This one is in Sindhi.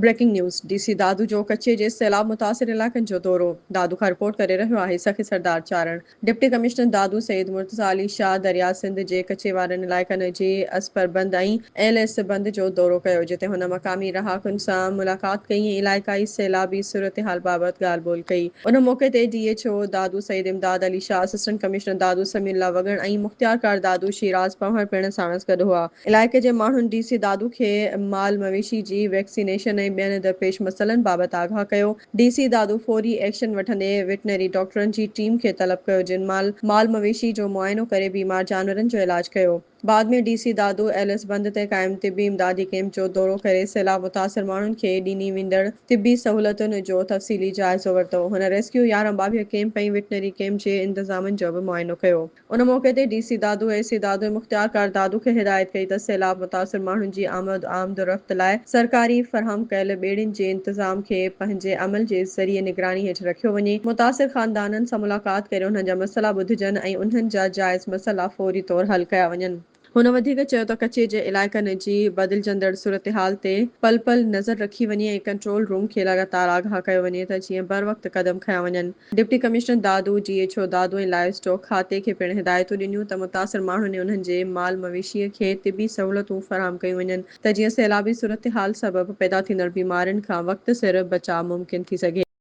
Breaking news, D C Dadu جو ڪچي جي سيلاب متاثر علائقن جو دورو، دادو کان رپورٽ ڪري رهيو آهي سخي سردار چارڻ، ڊپٽي ڪمشنر دادو سيد مرتضيٰ علي شاهه درياء سنڌ جي ڪچي وارن علائقن جي اسپر بند ۽ ايل ايس بند جو دورو ڪيو جتي هن مقامي رهاڪن سان ملاقات ڪئي ۽ علائقائي سيلابي صورتحال بابت ڳالهه ٻولهه ڪئي ان موقعي تي D H O Dadu Syed Imdad Ali Shah, assistant commissioner Dadu Sami Ullah Wagan ۽ مختيارڪار دادو شيراز پنهور پڻ ساڻس گڏ هئا. علائقي جي ماڻهن ڊي سي دادو کي مال مويشي جي ويڪسينيشن ۽ ٻين درپيش مسئلن بابت آگاهه ڪيو. ڊي سي دادو فوري ايڪشن وٺندي وٽنري ڊاڪٽرن جي ٽيم کي طلب ڪيو جن مال مال مويشي جو معائنو ڪري بيمار جانورن جو علاج ڪيو. بعد ۾ D C Dadu L S بند تي قائم طبي امدادي ڪئمپ جو دورو ڪري سيلاب متاثر ماڻهن کي ڏني ويندڙ طبي سهولتن جو تفصيلي جائزو ورتو. هن ريسڪيو 11 22 ڪئمپ ۽ وٽنري ڪئمپ جي انتظامن جو به معائنو ڪيو. ان موقعي تي D C Dadu, A C Dadu ۽ مختيارڪار دادو کي هدايت ڪئي ته سيلاب متاثر ماڻهن جي آمد آمدورفت لاء سرڪاري فراهم ڪيل ٻيڙين جي انتظام کي پنهنجي عمل جي ذريعي نگراني هيٺ رکيو وڃي، متاثر خاندانن سان ملاقات ڪري انهن جا مسئلا ٻڌجن ۽ انهن جا جائز مسئلا فوري طور حل ڪيا وڃن. هن وڌيڪ چيو ته ڪچي جي علائقن جي بدلجندڙ صورتحال تي پل پل نظر رکي وڃي ۽ ڪنٽرول روم کي لڳاتار آگاهه ڪيو وڃي ته جيئن بروقت قدم کنيا وڃن. Deputy commissioner Dadu, D H O Dadu ۽ live stock کاتي کي پڻ هدايتون ڏنيون ته متاثر ماڻهن ۽ انهن جي مال مويشيء کي طبي سهولتون فراهم ڪيون وڃن ته جيئن سيلابي صورتحال سبب پيدا ٿيندڙ بيمارين کان وقت سر بچاء ممڪن ٿي سگهي.